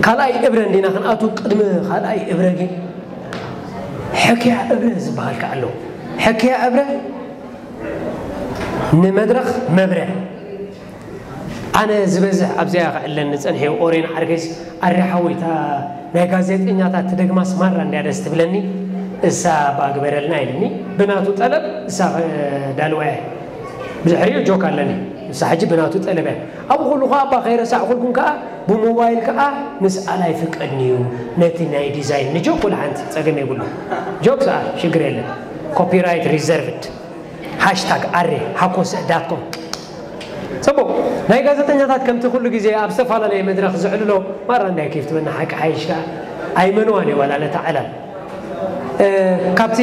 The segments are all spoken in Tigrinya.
ካልኣይ እብረ እንዲና ክንኣቱ፣ ቅድሚ ካልኣይ እብረ ግን ሕክያ እብረ ዝበሃል ከኣ ኣሎ። ሕክያ እብረ ንመድረኽ መብረ። ኣነ ዝበዝሕ ኣብዚኣ ክዕለኒ ጸኒሐ፣ ኦሬን ዓርከይስ፣ ኣሪ ሓወይ፣ እታ ናይ ጋዜጠኛታት ትደግማስ ማራ እንድያ ደስ ትብለኒ፣ እሳ እባ ግበረልና ኢልኒ። ብናቱ ጠለብ እሳ ዳልዋያ ብዙሕ ሪኦ ጆክ ኣለኒ። ንሳ ሕጂ ብናቱ ጠለብ እያ። ኣብኡ ኩሉ ከኣ እባ ከይረሳዕኩልኩም ከኣ ብሞባይል ከኣ ምስኣል ኣይፍቀድን እዩ። ነቲ ናይ ዲዛይን ንጆክ ወላ ሓንቲ ጸገም የብሉ። ጆክ ሰኣ ሽግር የለን። ኮፒራይት ሪዘርቭድ። ሃሽታግ ኣሬ ሃኮሰ ዳት ኮም። ጽቡቕ። ናይ ጋዜጠኛታት ከምቲ ኩሉ ግዜ ኣብ ዝተፈላለየ መድረኽ ዝዕልሎ ማራ እንታይ ኬፍ ትበና ሓቂ ሓይሽ ከኣ ኣይመንዋን እዩ ዋላ ነታ ዕላል። እ፣ ካብቲ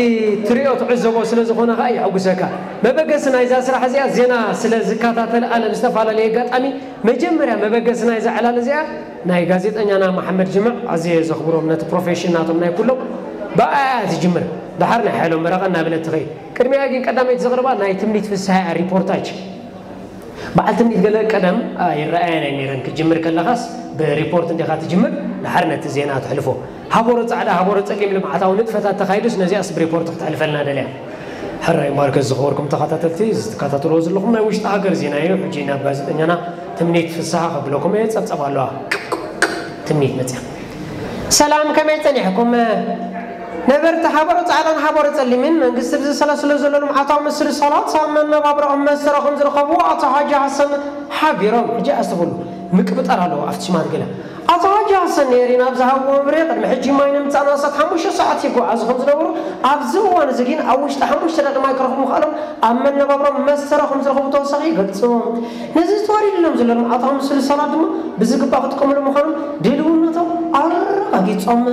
ትሪኦ ትዕዘቦ ስለ ዝኾነ ከኣ የሐጉሰካ። መበገሲ ናይዛ ስራሕ እዚኣ ዜና ስለ ዝከታተል ኣነ ብዝተፈላለየ ኣጋጣሚ መጀመርያ መበገሲ ናይዛ ዕላል እዚኣ ናይ ጋዜጠኛና መሓመድ ጅምዕ ኣዝየ ዘኽብሮም ነቲ ፕሮፌሽን ናቶም ናይ ኩሎም ብኣያ እያ ትጅምር። ደሓር ናይ ሓይሎም በረቐ እናበለት ትኸይድ። ቅድሚኣ ግን ቀዳመይቲ ዘቕርባ ናይ ትምኒት ፍስሃ እያ ሪፖርታጅ። በዓል ትምኒት ገለ ቀደም፣ አ፣ ይረኣየን ኣይነይረን። ክትጅምር ከለኻስ ብሪፖርት እንዲኻ ትጅምር፣ ደሓር ነቲ ዜና ተሕልፎ። ሃቦሮ ጻዕዳ፣ ሃቦሮ ጸሊም ልምዓታዊ ንጥፈታት ተኻይዱስ ነዚኣስ ብሪፖርት ክትሕልፈልና ደልያ። ሕራይ እምበኣርከስ ዝኸበርኩም ተኸታተልቲ፣ እዚ ትከታተልዎ ዘለኹም ናይ ውሽጢ ሃገር ዜና እዩ። ሕጂ ናብ ጋዜጠኛና ትምኒት ፍስሃ ከብለኩም እየ። ጸብጸብ ኣለዋ። ትምኒት መጽያ። ሰላም፣ ከመይ ጸኒሕኩም? ነበርቲ ሓበሮ ጻዕዳን ሓበሮ ጸሊምን መንግስቲ ብዝሰላስሎ ዘሎ ልምዓታዊ ምስልሳላት ኣብ መነባብሮኦም መስተረኹም ዝረኸቡ ኣቶ ሃጂ ሓሰን ሓቢሮም። ሕጂ ኣስተብህሉ፣ ምቅብጣር ኣለዎ ኣብቲ ሽማት ገለ። ኣቶ ሃጂ ሓሰን ነይሪ ናብ ዝሃብዎ መብርሂ፣ ቅድሚ ሕጂ ማይ ንምምጻእ ንኣስታት ሓሙሽተ ሰዓት ይጓዓዙ ከም ዝነበሩ፣ ኣብዚ እዋን እዚ ግን ኣብ ውሽጢ ሓሙሽተ ደቂቕ ማይ ክረኽቡ ምኽኣሎም ኣብ መነባብሮኦም መስተረኹም ዝረኸቡ ተወሳኺ ይገልጹ። ነዚ ተዋሪድሎም ዘሎ ልምዓታዊ ምስልሳላት ድማ ብዝግባእ ክጥቀምሉ ምዃኖም ድልውነቶም ኣረጋጊጾም።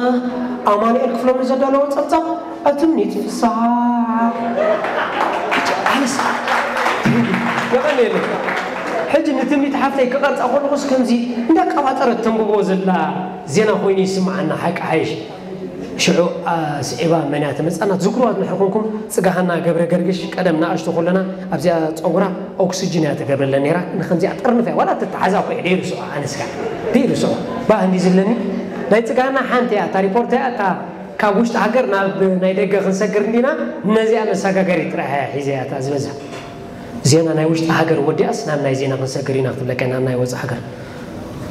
ኣማኑኤል ክፍሎም ንዘዳለዎ ጸብጻብ ትምኒት ፍስሃ። ኣነስ የቐንየለይ። ሕጂ ንትምኒት ሓፍተይ ክቐርጻ ከለኹስ ከምዚ እንዳቀባጠረት ተንብቦ ዘላ ዜና ኮይኑ ይስምዓና፣ ሓቂ ሓይሽ። ሽዑ፣ ኣ፣ ስዒባ መን እያ ትመጻና? ዝክሩ ኣድንሕኩምኩም ጽጋሃና ገብረ ገርግሽ፣ ቀደም ንኣሽቱ ከለና ኣብዚኣ ጸጉራ ኦክስጅን እያ ትገብረለን ነይራ። ንከምዚኣ ጠርንፍ እያ፣ ዋላ ትተሓዛ እኮ እየ፣ ደይርስዖ፣ ኣነስ ከኣ ደይርስዖ። ባህ እንዲ ዝብለኒ፣ ናይ ጽጋሃና ሓንቲ እያ፣ እታ ሪፖርት እያ፣ እታ ካብ ውሽጢ ሃገር ናብ ናይ ደገ ክንሰግር እንዲና፣ ነዚኣ መሰጋገሪት ጥራሕ እያ ሒዘ እያ እታ ዝበዝሕ። ዜና ናይ ውሽጢ ሃገር ወዲኣስ ናብ ናይ ዜና ክንሰግር ኢና ክትብለካ ኢና፣ ናብ ናይ ወጻኢ ሃገር።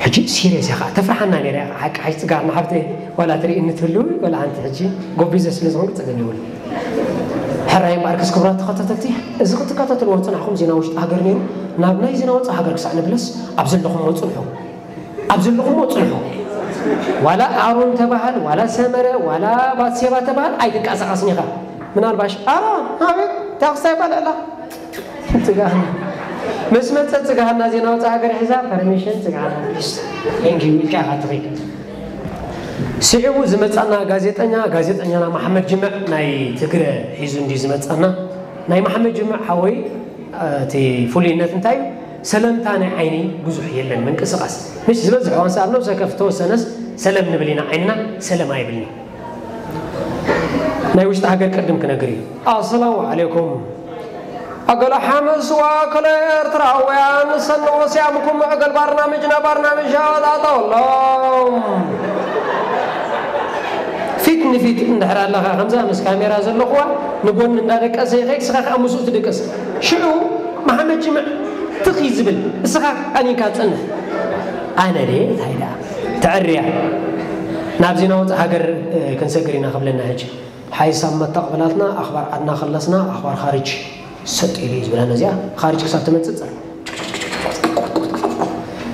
ሕጂ ሲርየስ እያ ኸዓ፣ ተፍርሓና ነይራ እያ ኸዓ፣ ሓቂ ሓቂ ጽጋር ንሓብተይ ዋላ ትርኢ እንትህልው፣ ዋላ ሓንቲ ሕጂ ጎቢዘ ስለ ዝኾንኩ ጸገም የብሉ። ሕራይ እምበኣርከስ ክቡራት ተኸታተልቲ፣ እዚ ክትከታተልዎ ዝጸናሕኩም ዜና ውሽጢ ሃገር ነይሩ። ናብ ናይ ዜና ወጻኢ ሃገር ክሳዕ ንብለስ፣ ኣብ ዘለኹምዎ ጽንሑ። ኣብ ዘለኹምዎ ጽንሑ። ዋላ ኣሮን ተባሃል፣ ዋላ ሰመረ፣ ዋላ ባትሴባ ተባሃል፣ ኣይትንቀሳቐስን ኢኻ። ምናልባሽ፣ ኣሮን፣ ኣቤት፣ ታኽስታ ይባል ኣላ። ጽጋህና። ምስ መጸ ጽጋህና ዜና ወጻኢ ሃገር ሒዛ፣ ፐርሚሽን ጽጋህና፣ ፕሊስ። ቴንክ ዩ፣ ኢልካ ኢኻ ትኸይድ። ስዒቡ ዝመጻና ጋዜጠኛ፣ ጋዜጠኛና መሓመድ ጅምዕ ናይ ትግረ ሒዙ እንድዩ ዝመጻና። ናይ መሓመድ ጅምዕ ሓወይ፣ እቲ ፍሉይነት እንታይ እዩ? ሰለምታ ናይ ዓይኒ ብዙሕ የለን፣ ምንቅስቓስ። ምሽ ዝበዝሕ እዋን ሰኣብ ነብሰ ከፍ ተወሰነስ ሰለም ንብል ኢና፣ ዓይንና ሰለም ኣይብልን እዩ። ናይ ውሽጢ ሃገር ቅድም ክነግር እዩ። ኣሰላሙ ዓለይኩም። ኣገለ ሓመስ ወኣከለ ኤርትራውያን ሰኒ ወሲያምኩም እገል ባርናምጅና ባርናምጃት ኣተወሎም። ፊት ንፊት እንድሕር ኣለኻ ከምዛ ምስ ካሜራ ዘለኹዋ ንጎኒ እንዳደቀሰ ይኸይድ፣ እስኻ ከኣ ምስኡ ትድቅስ። ሽዑ መሓመድ ጅምዕ ትኽ እዩ ዝብል፣ እስኻ ቀኒንካ ትጸንሕ። ኣነ ድየ እንታይ ደኣ ተዕርያ። ናብ ዜና ወጻኢ ሃገር፣ እ፣ ክንሰግር ኢና ክብለና ሕጂ። ሓይሳብ መተቕብላትና ኣኽባር ዓድና ከለስና ኣኽባር ኻርጅ ሰጥ ኢሉ እዩ ዝብላ። ነዚኣ ኻርጅ ክሳብ ትመጽእ ጸር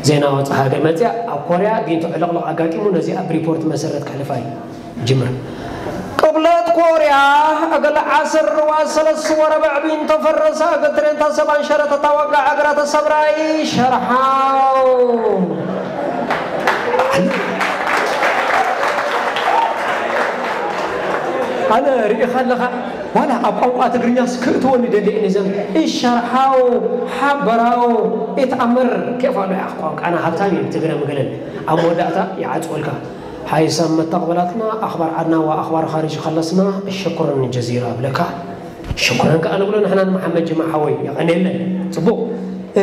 ዜና ወጻኢ ሃገር መጽያ ኣብ ኮርያ ጊንቶ ዕልቕልቕ ኣጋጢሙ ነዚኣ ብሪፖርት መሰረት ከሕልፋ እዩ። ጅምር። ቅብለት ኮርያ እገለ ዓስር ርዋ ሰለስት ወረብዕ ቢን ተፈረሰ እገ ትሬንታ ሰባን ሸረተታ ዋጋ ዕግራ ተሰብራይ ሸርሓው። ኣነ ርኢኻ ኣለኻ፣ ዋላ ኣብ ቋንቋ ትግርኛስ ክእትወኒ ደሊ እየ። ንዘም እሸርሓው፣ ሓበራው፣ ኢትኣምር፣ ኬፍ ኣሎ፣ ያኽ ቋንቋና ሃብታም እዩ፣ ትግረ ምግለል። ኣብ መወዳእታ ይዓጽወልካ። ሓይሳም መተቕበላትና ኣኽባር ዓድና ወኣኽባር ኻሪጅ ኸለስና፣ ሽኩረን ጀዚራ እብለካ። ሽኩረን ከኣ ንብሎ ንሕና ንመሓመድ ጅማ ሓወይ፣ የቐንየለን። ጽቡቕ። እ፣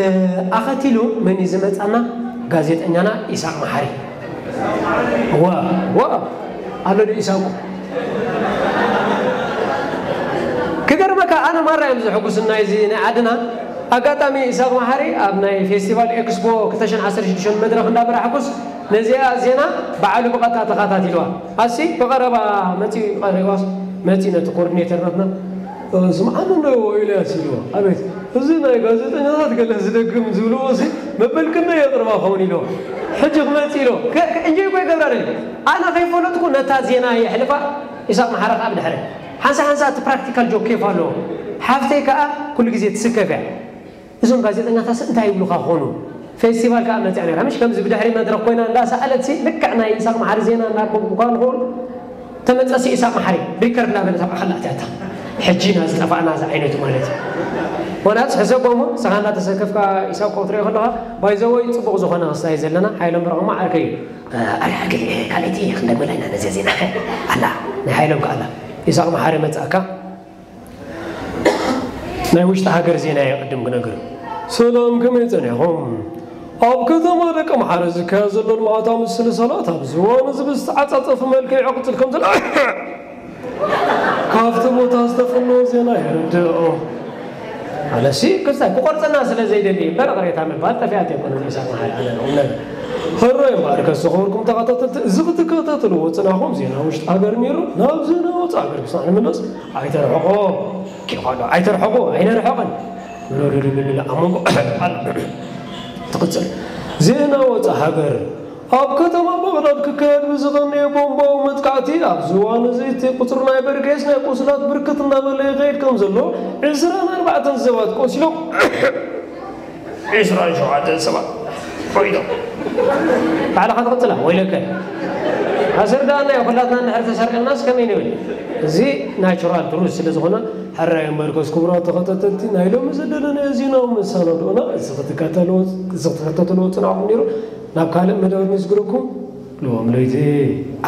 ኣኸቲሉ መን እዩ ዝመጻና? ጋዜጠኛና ኢሳቕ መሓሪ። ዋ ዋ ኣሎ ዶ ኢሳቁ? ክገርመካ ኣነ ማራ እዮም ዘሐጉስና እዚ ናይ ዓድና። ኣጋጣሚ ኢሳቅ መሓሪ ኣብ ናይ ፌስቲቫል ኤክስፖ ክልተ ሽሕን ዓሰርተ ሽዱሽተን መድረኽ እንዳመራሕኩስ ነዚኣ ዜና ባዕሉ ብቐጥታ ተኸታቲልዋ። ኣሲ ብቐረባ መፂኡ ቀሪዋስ መፂኡ ነቲ ኮኦርዲኔተር ናትና ስምዓኒ እንዶ ኢልያስ ኢልዎ። ኣቤት እዚ ናይ ጋዜጠኛታት ገለ ዝደግም ዝብልዎ ሲ መበልክና የቕርባ ኸውን ኢልዎ። ሕጂ ክመፅእ ኢልዎ። ከ- ከ- እንጀይ እኮ ይገብራ ደሊ። ኣነ ከይፈለጥኩ ነታ ዜና የሕልፋ። ኢሳቅ መሓረ ከዓ ብድሕረ ሓንሳ ሓንሳ እቲ ፕራክቲካል ጆክ ኬፍ ኣለዎ። ሓፍተይ ከዓ ኩሉ ግዜ ትስከፍ እያ። እዞም ጋዜጠኛታስ እንታይ ይብሉኻ ክኾኑ? ፌስቲቫል ከዓ መፅያ ነይራ። ምሽ ከምዚ ብድሕሪ መድረኽ ኮይና እንዳሰኣለት ሲ ልክዕ ናይ ኢሳቅ መሓሪ ዜና እናንበብኩ እኳ ንኸውን ተመፀሲ ኢሳቅ መሓሪ ሪከርድ እናበለት ኣብ ዓኸላ ኣትያታ። ሕጂ ኢና ዝጠፋእና እዚ ዓይነቱ ማለት እዩ። ወናስ ሕሰቦሞ ንስኻ እንዳተሰከፍካ ኢሳቅ ክትሪኦ ከለኻ ባይዘወይ ፅቡቕ ዝኾነ ክስታይ ዘለና ሓይሎም ብርዖማ ዓርከይ እዩ። ኣረ ዓርከይ ካልኣይቲ ክንደግመላ ኢና ነዚያ ዜና ኣላ ናይ ሓይሎም ከኣላ ኢሳቅ መሓሪ መፅኣካ ናይ ውሽጢ ሃገር ዜና እየ ቅድም ክነግር። ሰላም ከመይ ጸኒሕኹም? ኣብ ከተማ ደቀምሓረ ዝካየድ ዘሎ ልምዓት ኣምስል ሰላት ኣብዚ እዋን እዚ ብዝተዓጻጸፈ መልክዕ ይቕጽል ከም ዘሎ ካብቲ ቦታ ዝተፈነወ ዜና የረድእ። ኣለሲ ክስታይ ክቆርጸና ስለ ዘይደሊ እምበር ቅሬታ ምባል ጠፊኣት የኮነ ኢሳቅ መሓሪ ኣነ ንቁም ነገር። ሕራይ እምበኣር ከዝተኸበርኩም ተኸታተልቲ እዚ ክትከታተልዎ ጽናኹም ዜና ውሽጢ ሃገር ነይሩ ናብ ዜና ወጻኢ ሃገር ክሳዕ ንምለስ ኣይተርሕቆ ኪኾዶ ኣይተርሕቁ ኣይነርሕቕን። ርርርርር ኣብ መንጎ ትቕጽል ዜና ወፃ ሃገር ኣብ ከተማ ባቕዳድ ክካየድ ብዝቐነየ ቦምባዊ መጥቃዕቲ ኣብዚ እዋን እዚ እቲ ቁፅሪ ናይ በርጌስ ናይ ቁስላት ብርክት እናበለ ይኸይድ ከም ዘሎ ዕስራን ኣርባዕተን ሰባት ቆሲሎም ዕስራን ሸውዓተን ሰባት ኮይኖም ባዕልኻ ትቕፅላ ወይለከ ኣስርዳእና ኩላትና እንድሕር ተሰርቅናስ ከመይ ንብል እዚ ናቹራል ትሩዝ ስለ ዝኾነ ሕራይ እምበርከስ ክቡራት ተኸታተልቲ ናይ ሎሚ ዘለለናዮ ዜናዊ መሰናድኦና እዚ ክትከታተልዎ እዚ ክትከታተልዎ ጽናዕኩም ነይሩ ናብ ካልእ መደብ ንስግረኩም ሎም ለይቲ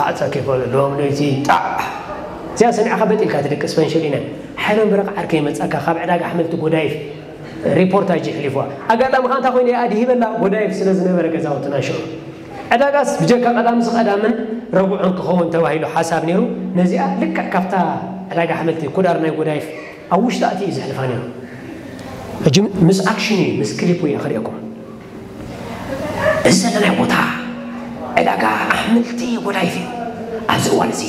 ኣዕፀ ከይፈሉ ሎም ለይቲ ጣዕ እዚኣ ሰሚዕካ በጥ ኢልካ ትደቅስ ፈንሸል ኢና ሓይሎም በረቕ ዓርከ ይመፀካ ካብ ዕዳጋ ኣሕምልቲ ጎዳይፍ ሪፖርት ኣጂ ሕሊፍዋ ኣጋጣሚ ከ እንታይ ኮይኑ ኣድሂበላ ጎዳይፍ ስለ ዝነበረ ገዛውትና ሽዑ ዕዳጋስ ብጀካ ቀዳምስ ቀዳምን ረቡዕን ክኸውን ተባሂሉ ሓሳብ ነይሩ ነዚኣ ልክዕ ካብታ ዕዳጋ ኣሕምልቲ ኩዳር ናይ ጎዳይፍ ኣብ ውሽጢ ኣትዩ እዩ ዘሕልፋ ነይሩ ሕጂ ምስ ኣክሽን እዩ ምስ ክሊፕ እዩ ክርእየኩም እዚ ዘለናዮ ቦታ ዕዳጋ ኣሕምልቲ ጎዳይፍ እዩ ኣብዚ እዋን እዚ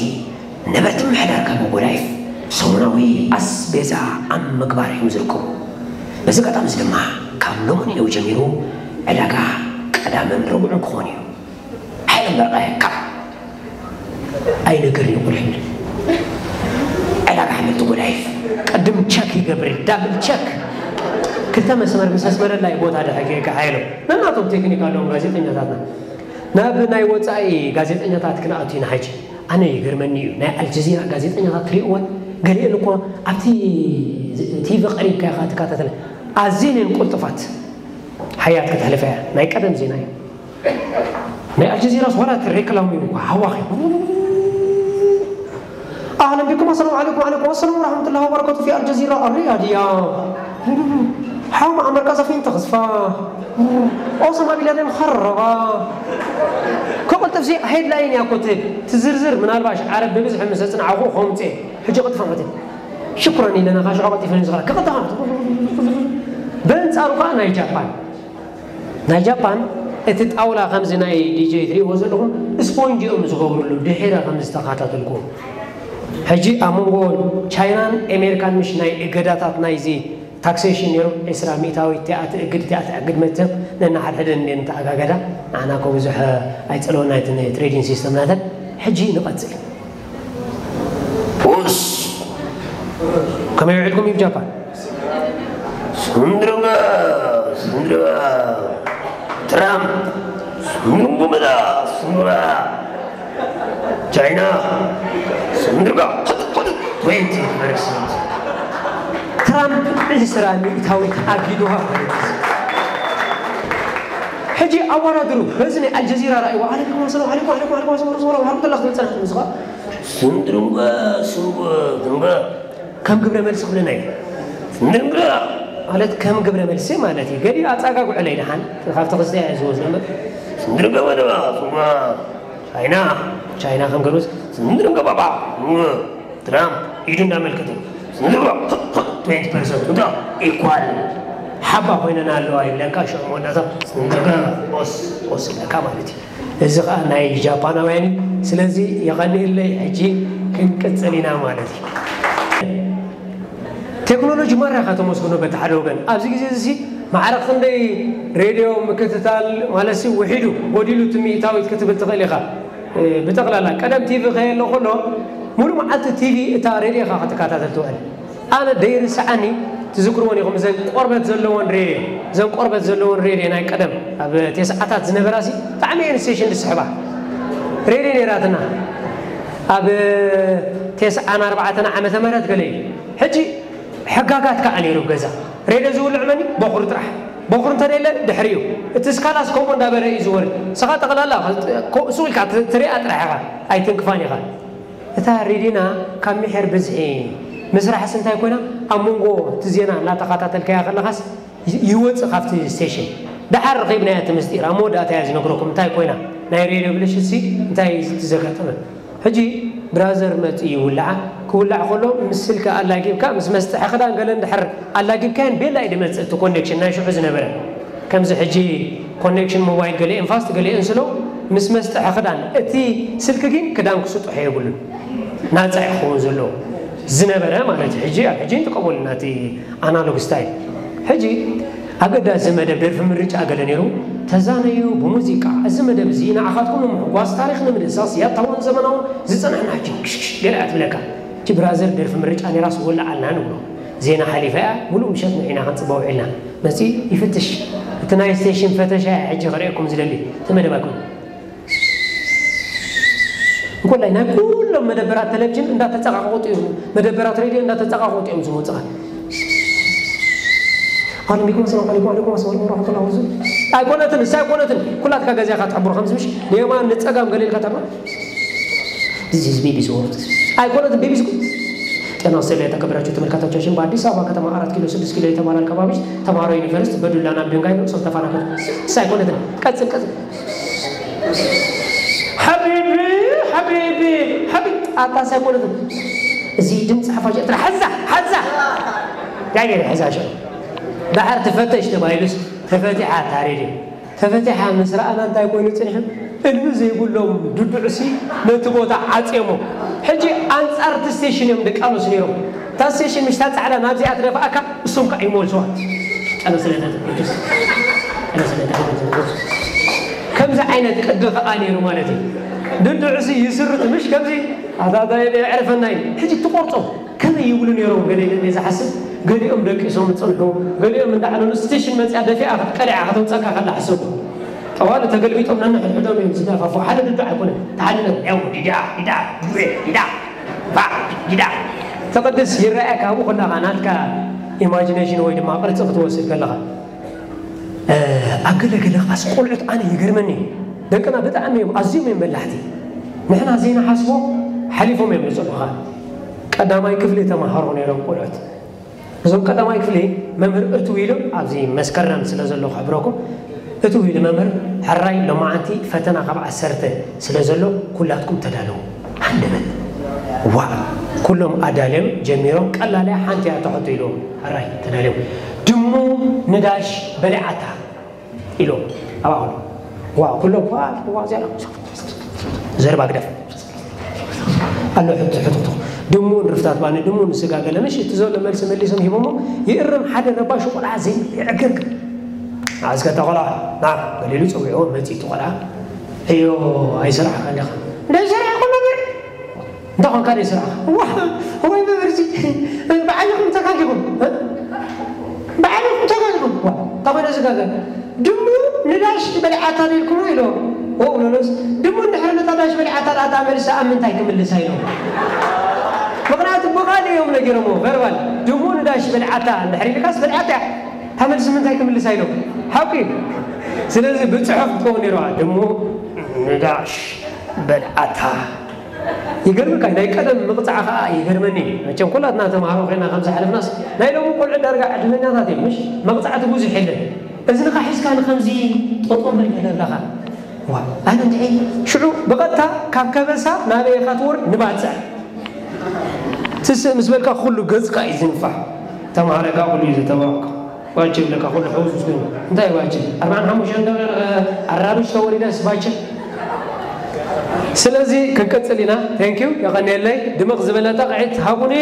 ነበርቲ ምሕዳር ካቦ ጎዳይፍ ሰሙናዊ ኣስቤዛ ኣብ ምግባር እዮም ዝርከቡ በዚ ኣጋጣሚ እዚ ድማ ካብ ሎሚ ንነው ጀሚሩ ዕዳጋ ቀዳምን ረቡዕን ክኾን እዩ ሓይሎም በርቐ ካብ ኣይነገር እዩ ቁልሕል ዕዳጋ ኣሕምልቲ ጎዳይፍ ቅድም ቸክ ይገብር ዳብል ቸክ ክልተ መስመር ምስ ኣስመረላ እዩ ቦታ ድሕር ጌርካ ሓይሎም ነናቶም ቴክኒክ ኣለዎም ጋዜጠኛታትና ናብ ናይ ወፃኢ ጋዜጠኛታት ክንኣቱ ኢና ሕጂ ኣነ ይገርመኒ እዩ ናይ ኣልጀዚራ ጋዜጠኛታት ትሪእወን ገሊአን እኮ ኣብቲ ቲቪ ቀሪብካ ኢኻ ትከታተለ ኣዝየን እየን ቁልጡፋት ሓያት ከተሕልፈ እያ ናይ ቀደም ዜና እዩ ናይ ኣልጀዚራስ ዋላ እቲ ሬክላም እዩ እኳ ሃዋኺ ኣህለን ቢኩም ኣሰላሙ ዓለይኩም ዓለይኩም ኣሰላም ወራሕመቱላሂ ወበረካቱ ፊ ኣልጀዚራ ኣሪያ ድያ ሓው መዓመርካ ዘፊን ተኽስፋ ኦሳማ ቢላደን ኸረባ ክቕልጥፍሲ ሄድላይን እያ ኮ ትብል ትዝርዝር ምናልባሽ ዓረብ ብብዝሒ ምስ ኣፅንዓኹ ከምፅእ ሕጂ ቅጥፋ መትን ሽኩረን ኢለና ካሽዖ ቀልጢፈ ንዝኽላ ክቕጥፋ በንፃሩ ከዓ ናይ ጃፓን ናይ ጃፓን እቲ ጣውላ ከምዚ ናይ ዲጀይ ትሪእዎ ዘለኹም ስፖንጅ እዮም ዝገብሩሉ ድሒረ ከም ዝተኸታተልኩ ሕጂ ኣብ መንጎ ቻይናን ኣሜሪካን ምሽ ናይ እገዳታት ናይዚ ታክሴሽን ነይሩ ዕስራ ሚእታዊት እቲኣ ትእግድ እቲኣ ትዕግድ መትም ነናሓድሕደን እንዴ ንተኣጋገዳ ንዓና ኮ ብዙሕ ኣይፀለወና እቲ ትሬዲንግ ሲስተም ናተን ሕጂ ንቐፅል ኡስ ከመይ ውዒልኩም እዩ ጃፓን ስንድርበ ስንድርበ ትራምፕ ስንድርበ ስንድርበ ቻይና ስንድርበ ትራምፕ ዕስራ ሚእታዊት ኣጊዱዋ ሕጂ ኣወዳድሩ በዚ ናይ ኣልጀዚራ ረኣይዋ ዓለይኩም ሰላም ዓለይኩም ዓለይኩም ዓለይኩም ሰላም ሰላም ዓለይኩም ተላ ክትብል ፀናሕቲ ንስኻ ስንድርበ ስንድርበ ስንድርበ ከም ግብረ መልሲ ክብለና እዩ ስንድርበ ማለት ከም ግብረ መልሲ ማለት እዩ ገሊኡ ኣፃጋጉዕለይ ደሓን ካብቲ ክስተ እየ ዝወስዶ እምበር ስንድርበ ወደባ ስንድርበ ቻይና ቻይና ከም ገርብስ ስንድርም ገባባ ትራምፕ ኢዱ እንዳመልከተ ስንድርም ትዌንቲ ፐርሰንት እንዳ ኢኳል ሓባ ኮይነና ኣለዋ ይብለካ። ሽዑ መወዳእታ ስንድርም ኦስ ኦስ ይብለካ ማለት እዩ። እዚ ከዓ ናይ ጃፓናውያን እዩ። ስለዚ የቐንየለይ። ሕጂ ክንቅፅል ኢና ማለት እዩ። ቴክኖሎጂ ማራ ኢኻ ተመስግኖ በቲ ሓደ ወገን። ኣብዚ ግዜ እዚ ማዕረ ክንደይ ሬድዮ ምክትታል ማለትሲ ውሒዱ ጎዲሉ እቲ ሚእታዊት ክትብል ትኽእል ኢኻ። ብጠቕላላ ቀደም ቲቪ ከየሎ ከሎ ሙሉ መዓልቲ ቲቪ እታ ሬድዮ ኢኻ ክትከታተል ትውዕል። ኣነ ደይርስዓኒ ትዝክርዎን ኢኹም እዘን ቆርበት ዘለዎን ሬድዮ እዘን ቆርበት ዘለዎን ሬድዮ ናይ ቀደም ኣብ ቴስዓታት ዝነበራሲ ብጣዕሚ እየን ስቴሽን ዝስሕባ ሬድዮ ነይራትና ኣብ ቴስዓን ኣርባዕተን ዓመተ ምህረት ገለ እዩ ሕጂ ሕጋጋት ከዓ ነይሩ ገዛ ሬድዮ ዝውልዕ መኒ በኹሪ ጥራሕ በኹሪ እንተደለ ድሕሪ እዩ እቲ ስካላስ ከምኡ እንዳበረ እዩ ዝወርድ ንስኻ ጠቕላላ ሱቕ ኢልካ ትሪኣ ጥራሕ ኢኻ ኣይትንክፋን ኢኻ እታ ሬድዮና ካብ ምሕር ብዝሒ ምስራሕስ እንታይ ኮይና ኣብ መንጎ እቲ ዜና እናተኸታተልካያ ከለኻስ ይወፅእ ካብቲ ስቴሽን ደሓር ረኺብናያ እቲ ምስጢር ኣብ መወዳእታ እያ ዝነግረኩም እንታይ ኮይና ናይ ሬድዮ ብልሽትሲ እንታይ እዩ ዝዘጋጠመ ሕጂ ብራዘር መፂኡ ይውልዓ ክውላዕ ከሎ ምስ ስልኪ ኣላጊብካ ምስ መስጥሒ ክዳን ገለ እንድሕር ኣላጊብካየን ቤላ እዩ ድመፅእ እቲ ኮኔክሽን ናይ ሽዑ ዝነበረ ከምዚ ሕጂ ኮኔክሽን ሞባይል ገሊአን ፋስት ገሊአን ስሎ ምስ መስጥሒ ክዳን እቲ ስልኪ ግን ክዳን ክስጥሖ የብሉን ናፃ እዩ ክኸውን ዘለዎ ዝነበረ ማለት እዩ ሕጂ ኣብ ሕጂ ንጥቀመሉ ናቲ ኣናሎግ ስታይል ሕጂ ኣገዳሲ መደብ ደርፊ ምርጫ ገለ ነይሩ ተዛነዩ ብሙዚቃ እዚ መደብ እዚ ንዓኻትኩም ንምሕጓስ ታሪኽ ንምድሳስ ያታውን ዘመናውን ዝፀናሕና ሕጂ ክሽክሽ ገለ ኣትብለካ እቲ ብራዘር ደርፊ ምርጫ ነይራስ ወላዓልና ንብሎ ዜና ሓሊፋ እያ ሙሉእ ምሸት ንዒና ክንፅበ ውዒልና መፂ ይፍትሽ እቲ ናይ ስቴሽን ፈተሻ እያ ሕጂ ክርእየኩም ዝደሊ እቲ መደብ ኣይኮነ እንኮላይ ናይ ኩሎም መደበራት ቴሌቪዥን እንዳተፀቃቀጡ እዮም መደበራት ሬድዮ እንዳተፀቃቀጡ እዮም ዝመፁኻ ኣለም ቢኩም ሰላም ዓለይኩም ዓለይኩም ሰላም ወረሕመቱላ ወበረካቱ ኣይኮነትን እሳ ኣይኮነትን ኩላትካ ገዛኻ ትሕብሮ ከምዚ ምሽ ንየማን ንፀጋም ገለ ኢልካ ትሕብሮ This is B B C World. ኣይኮነትን ቢቢሲ ጤና ይስጥልኝ የተከበራችሁ ተመልካቾቻችን፣ በአዲስ አበባ ከተማ አራት ኪሎ ስድስት ኪሎ የተባላል ከባቢዎች ተማሮ ዩኒቨርሲቲ በዱላና በድንጋይ ርእሶም ተፈናቀሉ። እሳ አይኮነትን ቀጽል ቀጽል ሓቢቢ ሓቢቢ ሓቢቢ ኣታ ሳይኮነትን እዚ ድምፂ ሓፋሽ ኤርትራ ሓዛ ሓዛ ያየ ሓዛ ሸ ዳሕር ትፈተሽ ተባሂሉስ ተፈቲሓ ታሬድ እዩ ተፈቲሓ ምስ ረኣና እንታይ ኮይኑ ፅንሑ እልቢ ዘይብሎም ድዱዕሲ ነቲ ቦታ ዓፅዮሞ ሕጂ ኣንፃር እቲ ስቴሽን እዮም ድቃለሱ ነይሮም እታ ስቴሽን ምሽታ ፃዕዳ ናብዚኣ ትደፍኣካ እሶም ከዓ ይመልስዋ ጠነ ስለ ተትቅዱስ ጠነ ስለ ተትቅዱስ ከምዚ ዓይነት ቅዲ ከዓ ነይሩ ማለት እዩ ድዱዕሲ ይስርት ምሽ ከምዚ ኣታታይ ዕርፈናይ ሕጂ ትቆርፆ ከመይ ይብሉ ነይሮም ገለ ኢለ ዝሓስብ ገሊኦም ደቂሶም ዝፀንሑ ገሊኦም እንዳዕለሉ ስቴሽን መፅያ ደፊኣ ክትቀሊዓ ከተውፀካ ከላ ሕሰቡ ጠዋሊ ተገልቢጦም ነንሕድሕዶም እዮም ዝደፋፉ ሓደ ድዱ ኣይኮነ ተሓድነ ያው ዲዳ ዲዳ ዱኤ ዲዳ ባ ዲዳ ተቅድስ ይረኣያ ካብኡ ከለካ ናትካ ኢማጂኔሽን ወይ ድማ ቅርፂ ክትወስድ ከለካ ኣብ ገለገለ ቃስ ቆልዑት ኣነ ይገርመኒ ደቅና ብጣዕሚ እዮም ኣዝዮም እዮም በላሕቲ ንሕና ዘይንሓስቦ ሓሊፎም እዮም ዝፅልሑኻ ቀዳማይ ክፍሊ ተምሃሮ ነይሮም ቆልዑት እዞም ቀዳማይ ክፍሊ መምህር እትው ኢሉ ኣብዚ መስከረም ስለ ዘሎ ክሕብረኩም እትው ኢሉ መምህር ሕራይ ሎማዓንቲ ፈተና ካብ ዓሰርተ ስለ ዘሎ ኩላትኩም ተዳለዉ ሃንደበት ዋእ ኩሎም ኣዳልዮም ጀሚሮም ቀላል እያ ሓንቲ እያ ትሕቶ ኢልዎም ሕራይ ተዳልዮም ድሙ ንዳሽ በሊዓታ ኢልዎም ኣብኣ ከሎ ዋእ ኩሎም ዋእ ዋእ እዚኣ ዘረባ ግደፍ ኣሎ ሕቶ ሕቶ ድሙ ንርፍታት ባኒ ድሙ ንስጋ ገለ ምሽ እቲ ዘሎ መልሲ መሊሶም ሂቦሞ ይእርም ሓደ ረባሹ ቆልዓ ዘይዕገርግር ኣዝከ ተቆላ ና ገሊሉ ጸዊዕዎ መጺ ተቆላ እዮ ኣይስራሕ ኣለኻ እንዳይ ስራሕ ኮሎ እንታይ ኮንካ ደይ ስራሕ ዋ ወይ መበርሲ ባዕልኹም ተጋጊኹም ባዕልኹም ተጋጊኹም ዋ ተኾነ ዝጋገር ድሙ ንዳሽ በሊዓታ ዶ ኢልኩሞ ኢልዎ። እው በሎስ፣ ድሙ እንድሕር ነታ ዳሽ በሊዓታ ደኣ እታ መልሲ ኣብ ምንታይ ክምልሳ ኢልዎ። ምኽንያቱ ብቓል እዮም ነጊሮምዎ፣ ቨርባል። ድሙ ንዳሽ በሊዓታ እንድሕር ኢልካስ በሊዓታ እያ። እታ መልሲ ምንታይ ክምልሳ ኢልዎ። ሓቂ እዩ። ስለዚ ብጽሑፍ ክትከውን ነይርዋ። ድሙ ንዳሽ በሊዓታ። ይገርመካ ናይ ቀደም ምቕጻዕ ከኣ ይገርመኒ እዩ። መቸም ኩላትና ተምሃሮ ኮይና ከም ዝሓለፍናስ ናይ ሎሚ ቆልዑ ዳርጋ ዕድለኛታት እዮም ምሽ? መቕጻዕቲ ብዙሕ የለን። እዝንኻ ሒዝካ ንኸምዚ ጠጠው በል ኣለኻ። ዋ ኣነ እንድዒ ሽዑ ብቐጥታ ካብ ከበሳ ናበይ ኢኻ ትወርድ ንባፅዕ ትስእ ምስ በልካ ኩሉ ገፅካ እዩ ዝንፋሕ። ተምሃራይ ከዓ ኩሉ እዩ ዘተባብዕ። ባቸ ይብለካ ኩሉ ሕውስ ምስ ኮይኑ እንታይ ባቸ ኣርባዓን ሓሙሽተን ዶላር ኣራብሽ ተወሪደስ ባቸ። ስለዚ ክንቅፅል ኢና። ቴንኪዩ የቐንየለይ። ድምቕ ዝበለ ጠቕዒት ሃቡኒ።